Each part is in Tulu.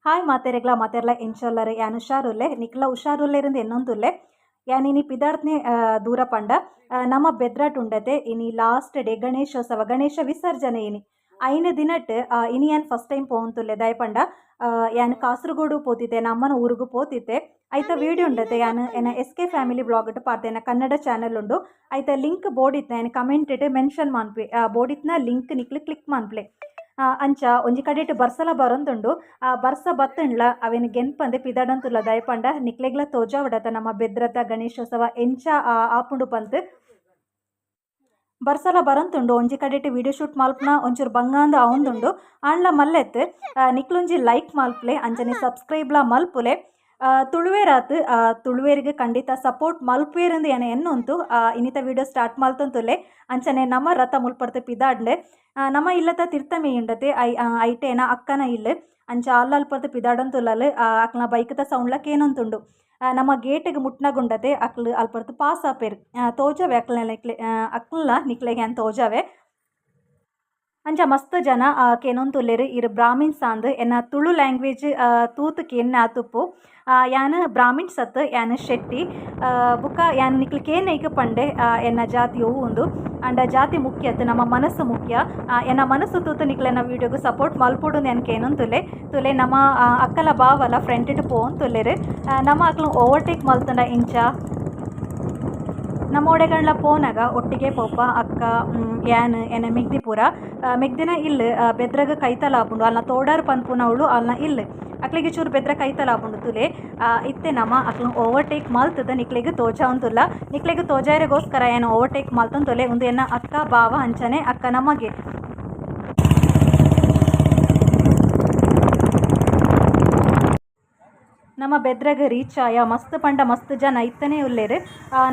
ಹಾಯ್ ಮಾತೆರೆಗ್ಲ ಮಾತೆರ್ಲ ಎಂಚೊಲ್ಲರ್ ಯಾನ್ ಹುಷಾರುಲ್ಲೆ ನಿಕ್ಲ ಹುಷಾರುಲ್ಲೆರಿಂದ್ ಎನ್ನೊಂದುಲ್ಲೆ. ಯಾನ್ ಇನಿ ಪಿದಾಡ್ನೆ ದೂರ ಪಂಡ ನಮ ಬೆದ್ರಟ್ ಉಂಡತೆ ಇನಿ ಲಾಸ್ಟ್ ಡೇ ಗಣೇಶೋತ್ಸವ ಗಣೇಶ ವಿಸರ್ಜನೆ ಇನಿ. ಐನ್ ದಿನಟ್ ಇನಿ ಯಾನ್ ಫಸ್ಟ್ ಟೈಮ್ ಪೋವೊಂತುಲ್ಲೆ ದಾಯೆ ಪಂಡ ಯಾನ್ ಕಾಸರಗೋಡು ಪೋತಿತ್ತೆ ನಮ್ಮನ ಊರುಗು ಪೋತಿತ್ತೆ. ಐತ ವೀಡಿಯೋ ಉಂಡತೆ ಯಾನ್ ಎನ್ನ ಎಸ್ ಕೆ ಫ್ಯಾಮಿಲಿ ವ್ಲಾಗ್ ಡ್ ಪಾಡ್ದೆನ ಕನ್ನಡ ಚಾನೆಲ್ ಉಂಡು. ಐತ ಲಿಂಕ್ ಬೋಡಿತ್ನ ಯಾನ್ ಕಮೆಂಟ್ ಡ್ ಮೆನ್ಷನ್ ಮನ್ಪುವೆ ಬೋಡಿತ್ನ ಲಿಂಕ್ ನಿಕ್ಲ್ ಕ್ಲಿಕ್ ಮನ್ಪುಲೆ. ಅಂಚ ಒಂಜಿ ಕಡೆಟ್ ಬರ್ಸಲ ಬರೊಂದುಂಡು. ಬರ್ಸ ಬತ್ತುಂಡ್ಲ ಅವೆನ್ ಗೆನ್ಪಂದೆ ಪಿದಡೊಂತುಲ್ಲ ದಾಯೆ ಪಂಡ ನಿಕ್ಲೆಗ್ಲ ತೋಜಾವೊಡತ ನಮ್ಮ ಬೆದ್ರತ ಗಣೇಶೋತ್ಸವ ಎಂಚ ಆಪುಂಡು ಪಂದ್. ಬರ್ಸಲ ಬರೊಂತುಂಡು ಒಂಜಿ ಕಡೆಟ್ ವಿಡಿಯೋ ಶೂಟ್ ಮಲ್ಪುನ ಒಂಚೂರು ಬಂಗಾಂದ್ ಆವೊಂದುಂಡು. ಆಂಡ್ಲ ಮಲ್ಲೆತ್ ನಿಕ್ಲೊಂಜಿ ಲೈಕ್ ಮಲ್ಪುಲೆ ಅಂಚನೆ ಸಬ್ಸ್ಕ್ರೈಬ್ ಲ ಮಲ್ಪುಲೆ. ತುಳುವೆರಾತ್ ತುಳುವೆರ್ಗ್ ಖಂಡಿತ ಸಪೋರ್ಟ್ ಮಲ್ಪುವೆರಂದ್ ಯಾನ್ ಎನ್ನೊಂತು ಇನಿತ ವಿಡಿಯೋ ಸ್ಟಾರ್ಟ್ ಮಲ್ತೊಂತುಲ್ಲೆ. ಅಂಚನೆ ನಮ ರಥ ಮುಲ್ಪರ್ದ್ ಪಿದಾಡ್ಂಡ್. ನಮ ಇಲ್ಲತ ತಿರ್ತಮೆ ಉಂಡತೆ ಐ ಐಟೇನ ಅಕ್ಕನ ಇಲ್ಲ್. ಅಂಚ ಅಲ್ ಅಲ್ಪರ್ದ್ ಪಿದಾಡೊಂತುಲ್ಲಲ್ ಅಕ್ಲ್ನ ಬೈಕ್ ದ ಸೌಂಡ್ ಲ ಕೇನೊಂತುಂಡು. ನಮ ಗೇಟ್ ಗ್ ಮುಟ್ನಗ ಉಂಡತೆ ಅಕ್ಲ್ ಅಲ್ಪರ್ದ್ ಪಾಸ್ ಆಪೆರ್. ತೋಜಾವೆ ಅಕ್ಲ್ನ ನಿಕ್ಲೆ ಅಕ್ಲ್ನ ನಿಕ್ಲೆಗ್ ಯಾನ್ ತೋಜಾವೆ. ಅಂಚ ಮಸ್ತ್ ಜನ ಕೇನೊಂತುಲ್ಲೆರ್ ಇರ್ ಬ್ರಾಹ್ಮಿನ್ಸ್ ಆಂದ್ ಎನ್ನ ತುಳು ಲ್ಯಾಂಗ್ವೇಜ್ ತೂತ್ ಕೇನ್ನ ಆತುಪ್ಪು. ಯಾನ್ ಬ್ರಾಹ್ಮಿನ್ಸ್ ಅತ್ತ್ ಯಾನ್ ಶೆಟ್ಟಿ. ಬೊಕ ಯಾನ್ ನಿಕ್ಲ್ ಕೇನೈಕ್ ಪಂಡೆ ಎನ್ನ ಜಾತಿ ಒವು ಉಂದು. ಆಂಡ ಜಾತಿ ಮುಖ್ಯ ಅತ್ತ್ ನಮ್ಮ ಮನಸ್ಸು ಮುಖ್ಯ. ಎನ್ನ ಮನಸ್ಸು ತೂತ್ ನಿಕ್ಲೆನ ವೀಡಿಯೋಗ್ ಸಪೋರ್ಟ್ ಮಲ್ಪೊಡು ಯಾನ್ ಕೇನೊಂತುಲ್ಲೆ. ತೂಲೆ ನಮ ಅಕ್ಕಲ ಬಾವಲ ಫ್ರಂಟ್ ಡ್ ಪೋವೊಂತುಲ್ಲೆರ್. ನಮ ಅಕ್ಲ್ನ್ ಓವರ್ಟೇಕ್ ಮಲ್ತುಂಡ ಇಂಚ. ನಮ ಒಡೆಗಂಡ್ಲ ಪೋನಗ ಒಟ್ಟಿಗೆ ಪೋಪ ಅಕ್ಕ ಯಾನ್ ಎನ್ನ ಮೆಗ್ದಿ ಪೂರ. ಮೆಗ್ದಿನ ಇಲ್ಲ್ ಬೆದ್ರಗ್ ಕೈತಲ್ ಆಪುಂಡು ಅಲ್ನ ತೋಡಾರ್ ಪನ್ಪುನವುಲು ಅಲ್ನ ಇಲ್ಲ್. ಅಕ್ಲೆಗ್ ಚೂರು ಬೆದ್ರ ಕೈತಲ್ ಆಪುಂಡು ತೂಲೆ. ಇತ್ತೆ ನಮ ಅಕ್ಲ್ನ್ ಓವರ್ಟೇಕ್ ಮಲ್ತುದು ನಿಕ್ಲೆಗ್ ತೋಜಾವೊಂದುಲ್ಲ. ನಿಕ್ಲೆಗ್ ತೋಜಾಯೆರೆಗೋಸ್ಕರ ಯಾನ್ ಓವರ್ಟೇಕ್ ಮಲ್ತೊಂದುಲ್ಲೆ. ಉಂದು ಎನ್ನ ಅಕ್ಕ ಬಾವ ಅಂಚನೆ ಅಕ್ಕನ ಮಗೆ. ನಮ ಬೆದ್ರಗ್ ರೀಚ್ ಆಯ ಮಸ್ತ್ ಪಂಡ ಮಸ್ತ್ ಜನ ಇತ್ತನೆ ಉಲ್ಲೆರ್.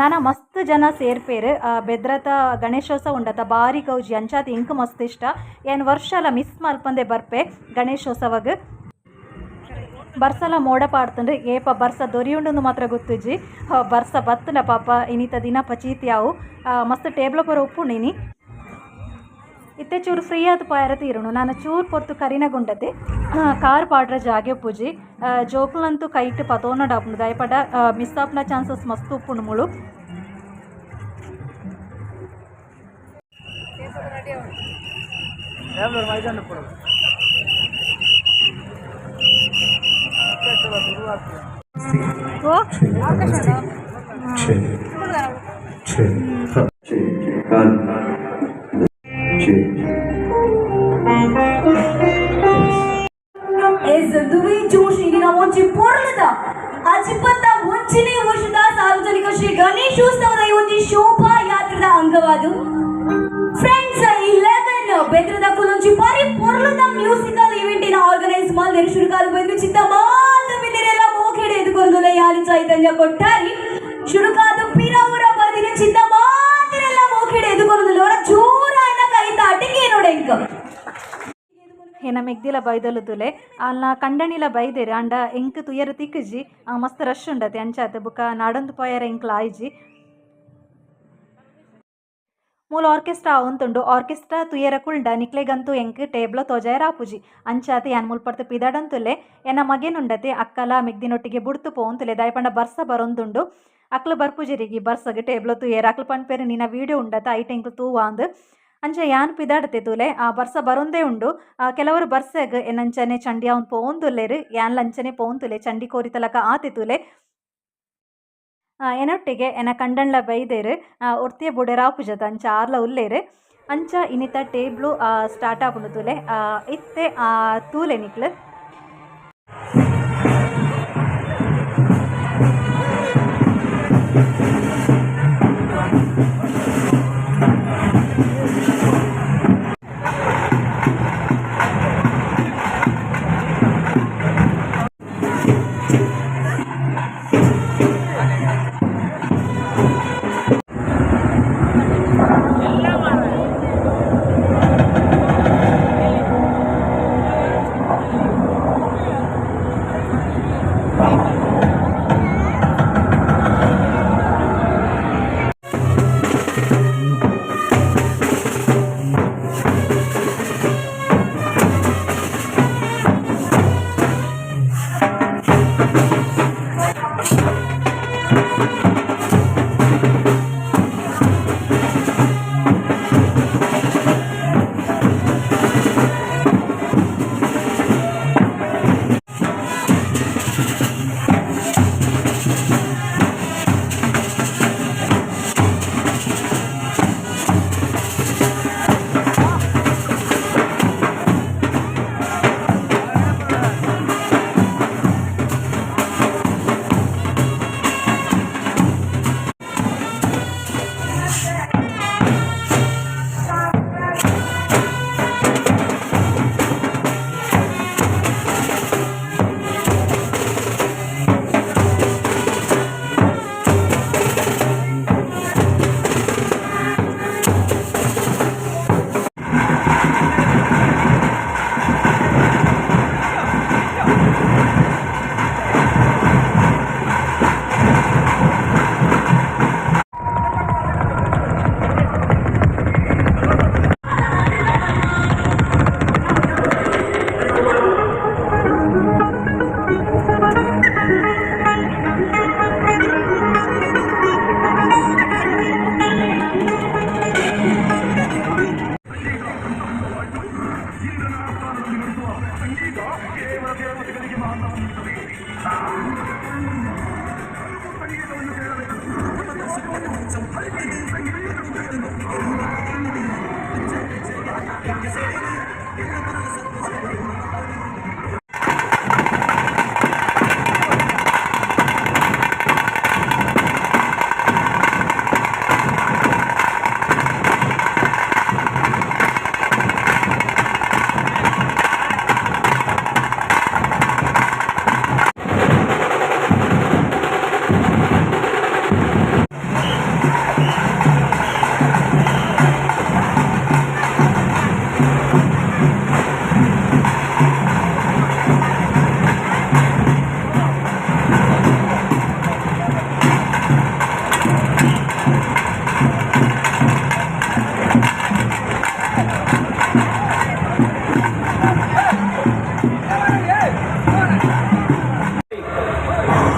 ನನ ಮಸ್ತ್ ಜನ ಸೇರ್ಪೆರ್. ಬೆದ್ರತ ಗಣೇಶೋತ್ಸವ ಉಂಡತ ಬಾರಿ ಗೌಜಿ ಅಂಚಾದ್ ಎಂಕ್ ಮಸ್ತ್ ಇಷ್ಟ. ಯಾನ್ ವರ್ಷಲ ಮಿಸ್ ಮಲ್ಪಂದೆ ಬರ್ಪೆ ಗಣೇಶೋತ್ಸವಗ್. ಬರ್ಸಲ ಮೋಡ ಪಾಡ್ತುಂಡು ಏಪ ಬರ್ಸ ದೊರಿಯುಂಡುಂದು ಮಾತ್ರ ಗೊತ್ತುಜ್ಜಿ. ಬರ್ಸ ಬತ್ತುಂಡ ಪಾಪ ಇನಿತ ದಿನ ಪಚೀತಿ ಆವು. ಮಸ್ತ್ ಟೇಬಲ್ ಪೂರ ಉಪ್ಪುಂಡು ಇನಿ. ಇತ್ತೆ ಚೂರು ಫ್ರೀ ಆದ್ ಪೋಯೆರೆ ತೀರುಂಡು. ನನ ಚೂರು ಪೊರ್ತು ಕರಿನಗ ಉಂಡತೆ ಕಾರ್ ಪಾಡ್ರೆ ಜಾಗೆ ಉಪ್ಪುಜಿ. ಜೋಕುಲಂತೂ ಕೈಟ್ ಪತೊನೊಡು ಆಪುಂಡು ದಾಯೆ ಪಂಡ ಮಿಸ್ ಆಪುನ ಚಾನ್ಸಸ್ ಮಸ್ತ್ ಉಪ್ಪುಂಡು ಮುಳು. ಓ ಒಂಜಿ ಪೊರ್ಲುದ ಅಜಿಪತ್ತ ಒಂಜಿನೇ ವರ್ಷದ ಸಾರ್ವಜನಿಕ ಶ್ರೀ ಗಣೇಶೋತ್ಸವದ ಈ ಒಂಜಿ ಶೋಭಾ ಯಾತ್ರೆದ ಅಂಗವಾದ ಫ್ರೆಂಡ್ಸ್ 11 ಬೆದ್ರದ ಕುಲೊಂಜಿ ಬಾರಿ ಪೊರ್ಲುದ ಮ್ಯೂಸಿಕಲ್ ಇವೆಂಟ್ ಇನ ಆರ್ಗನೈಸ್ ಮಲ್ದೆರ್. ಶುರುಕಾದ್ ಬಂದು ಚಿತ್ತ ಮಾತ ಮಿನ್ನೆರೆಲ್ಲ ಮೋಖೆಡೆ ಎದುಕೊರ್ದುಲ ಯಾರು ಚೈತನ್ಯ ಕೊಟ್ಟಾರಿ. ಶುರುಕಾದ್ ಪಿರವುರ ಬದಿನ ಚಿತ್ತ ಮಾತಿರೆಲ್ಲ ಮೋಖೆಡೆ ಎದುಕೊರ್ದುಲ ಅವರ ಜೋರಾಯಿನ ಕೈತ ಅಟಿಕೆ ನೋಡೆಂಕ. ಎನ್ನ ಮೆಗ್ದಿಲ ಬೈದೊಲು ತೂಲೆ ಅಲ್ನ ಕಂಡನಿಲ ಬೈದೆರ್ ಆಂಡ ಎಂಕ್ ತೂಯೆರೆ ತಿಕ್ಕುಜಿ. ಮಸ್ತ್ ರಶ್ ಉಂಡತೆ ಅಂಚಾತ್ ಬೊಕ ನಾಡೊಂದು ಪೋಯೆರೆ ಎಂಕ್ಲ ಆಯಿಜಿ. ಮೂಲು ಆರ್ಕೆಸ್ಟ್ರಾ ಆವೊಂತುಂಡು. ಆರ್ಕೆಸ್ಟ್ರಾ ತೂಯೆರೆ ಕುಲ್ಂಡ ನಿಕ್ಲೆಗಂತೂ ಎಂಕ್ ಟೇಬಲ್ ತೋಜಾಯೆರೆ ಆಪುಜಿ. ಅಂಚಾದ್ ಯಾನ್ ಮುಲ್ಪರ್ದ್ ಪಿದಡೊಂತುಲ್ಲೆ. ಎನ್ನ ಮಗೆನ್ ಉಂಡತೆ ಅಕ್ಕಲ ಮೆಗ್ದಿನೊಟ್ಟಿಗೆ ಬುಡ್ದು ಪೋವೊಂತುಲ್ಲೆ ದಾಯೆ ಪಂಡ ಬರ್ಸ ಬರೊಂದುಂಡು. ಅಕ್ಲ್ ಬರ್ಪುಜೆರ್ ಈ ಬರ್ಸಗ್ ಟೇಬಲ್ ತೂಯೆರೆ. ಅಕ್ಲ್ ಪನ್ಪೆರ್ ನಿನ್ನ ವೀಡಿಯೋ ಉಂಡತ ಐಟ್ ಎಂಕ್ಲು ತೂವಾಂದ್. ಅಂಚ ಯಾನ್ ಪಿದಾಡ್ತೆ ತೂಲೆ. ಬರ್ಸ ಬರೊಂದೇ ಉಂಡು. ಕೆಲವರು ಬರ್ಸಗ್ ಎನ್ನಂಚನೆ ಚಂಡಿ ಆವೊಂದು ಪೋವೊಂದುಲ್ಲೆರ್. ಯಾನ್ಲ ಅಂಚನೆ ಪೋವೊಂತುಲ್ಲೆ ಚಂಡಿ ಕೋರಿತಲಕ ಆತೆ ತೂಲೆ. ಎನ್ನೊಟ್ಟಿಗೆ ಎನ್ನ ಕಂಡನ್ಲ ಬೈದೆರ್. ಒರ್ತಿಯೇ ಬುಡೆರ ಆಪುಜತ ಅಂಚ ಆರ್ಲ ಉಲ್ಲೆರ್. ಅಂಚ ಇನಿತ ಟೇಬ್ಲು ಸ್ಟಾರ್ಟ್ ಆಪುಂಡು ತೂಲೆ. ಇತ್ತೆ ತೂಲೆ ನಿಕ್ಲ್.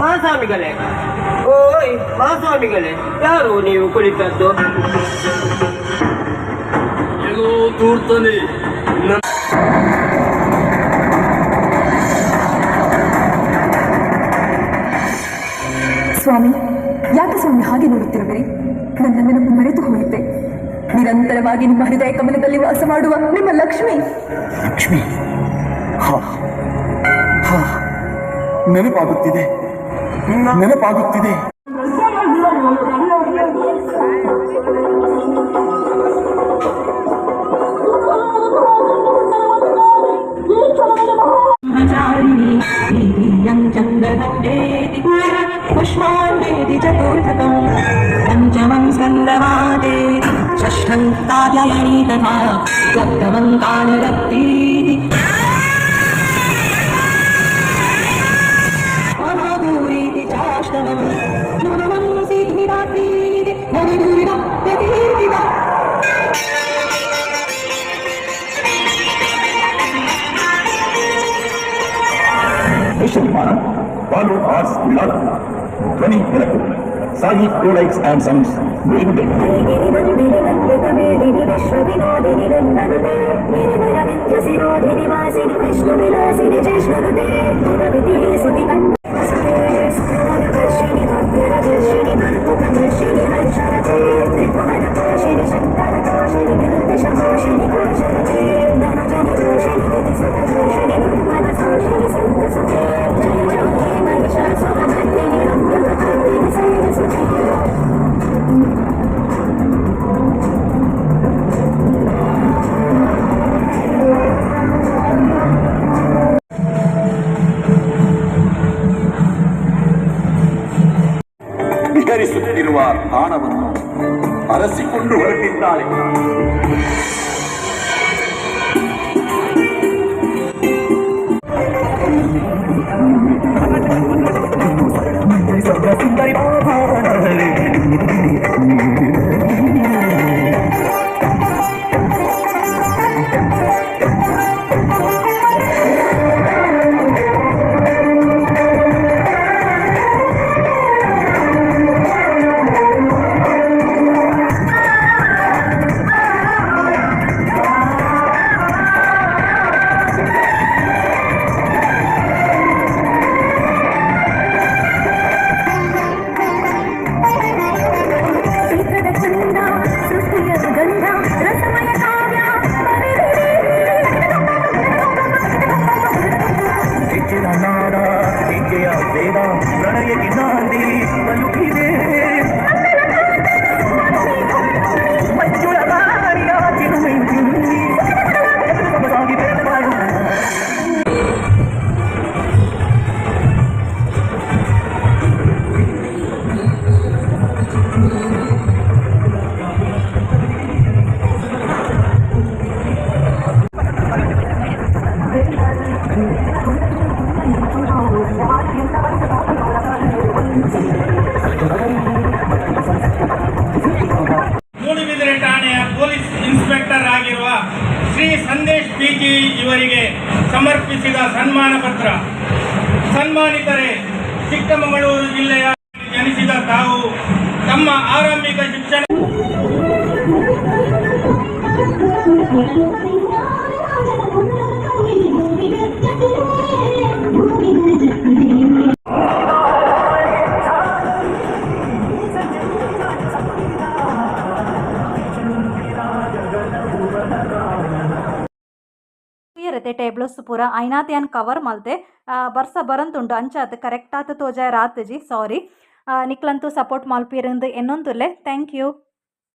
ಮಹಾಸ್ವಾಮಿಗಳೇ, ಓಯ್ ಮಹಾಸ್ವಾಮಿಗಳೇ, ಯಾರು ನೀವು ಕುಳಿತದ್ದು? ಎಲ್ಲೋ ದೂರ್ತನೆ. ಸ್ವಾಮಿ, ಯಾಕೆ ಸ್ವಾಮಿ ಹಾಗೆ ನೋಡುತ್ತಿರುವಿರಿ? ನನ್ನ ನೆನಪು ಮರೆತು ಹೋಯಿತೆ? ನಿರಂತರವಾಗಿ ನಿಮ್ಮ ಹೃದಯ ಕಮಲದಲ್ಲಿ ವಾಸ ಮಾಡುವ ನಿಮ್ಮ ಲಕ್ಷ್ಮಿ. ಲಕ್ಷ್ಮಿ, ಹಾ ಹಾ, ನೆನಪಾಗುತ್ತಿದೆ, ನೆನಪಾಗುತ್ತಿದೆ. पुष्माण्डेति चतुर्थकं, पञ्चमं स्कन्दमातेति, षष्ठं काव्यायनी तथा सप्तमं कालरक्तीति, महागौरीति चाष्टमं, नवमं सिद्धिदात्रीति नवदुर्गा प्रकीर्तिता। ದೃಶ್ಯ ನಿರ್ಮಾಣ ಬಾಲು ಆರ್ಟ್ಸ್ ವಿಳಾಸ, ಧ್ವನಿ ಬೆಳಕು ಸಾಯಿ ಪ್ರೋಡಕ್ಟ್ಸ್ ಆ್ಯಂಡ್ ಸನ್ಸ್, ಗುಡಿಗುಡ್ಡೆ. ವಿಹರಿಸುತ್ತಿರುವ ತಾಣವನ್ನು ಅರಸಿಕೊಂಡು ಹೊರಟಿದ್ದಾಳೆ. ಚಿತ್ರದ ಚಂದ, ಸೃಷ್ಟಿಯ ಗಂಧ, ರಸಮಯ ಕಾವ್ಯ. ಹೆಚ್ಚಿನ ನಾಡ ಹೆಜ್ಜೆಯ ವೇದ ಪ್ರಣಯಕ್ಕೆ ನಾಂದಿ ಪಲುಕಿದೆ. ಮಂಜುಳ ಬಾರಿಯ ಚಿಲುಮೆ ಚಿನ್ನಿ ಸೊಬಸಾಗಿದೆ ಬಾಳು. ಮೂಡುಬಿದಿರೆ ಠಾಣೆಯ ಪೊಲೀಸ್ ಇನ್ಸ್ಪೆಕ್ಟರ್ ಆಗಿರುವ ಶ್ರೀ ಸಂದೇಶ್ ಪಿಜಿ ಇವರಿಗೆ ಸಮರ್ಪಿಸಿದ ಸನ್ಮಾನ ಪತ್ರ. ಸನ್ಮಾನಿತರೇ, ಚಿಕ್ಕಮಗಳೂರು ಜಿಲ್ಲೆಯ ಜನಿಸಿದ ತಾವು ತಮ್ಮ ಆರಂಭಿಕ ಶಿಕ್ಷಣ ಪಾಡ್ಯೆರತೆ ಟೇಬಲ್ಸ್ ಪೂರ ಐನಾತ್ ಯಾನ್ ಕವರ್ ಮಲ್ತೆ. ಬರ್ಸ ಬರಂತುಂಡು, ಅಂಚಾತ್ ಕರೆಕ್ಟ್ ಆತ್ ತೋಜಾಯೆರೆ ಆತುಜಿ, ಸಾರಿ. ನಿಕ್ಲಂತೂ ಸಪೋರ್ಟ್ ಮಲ್ಪಿರಂದು ಎನ್ನೊಂದುಲ್ಲೆ. Thank you.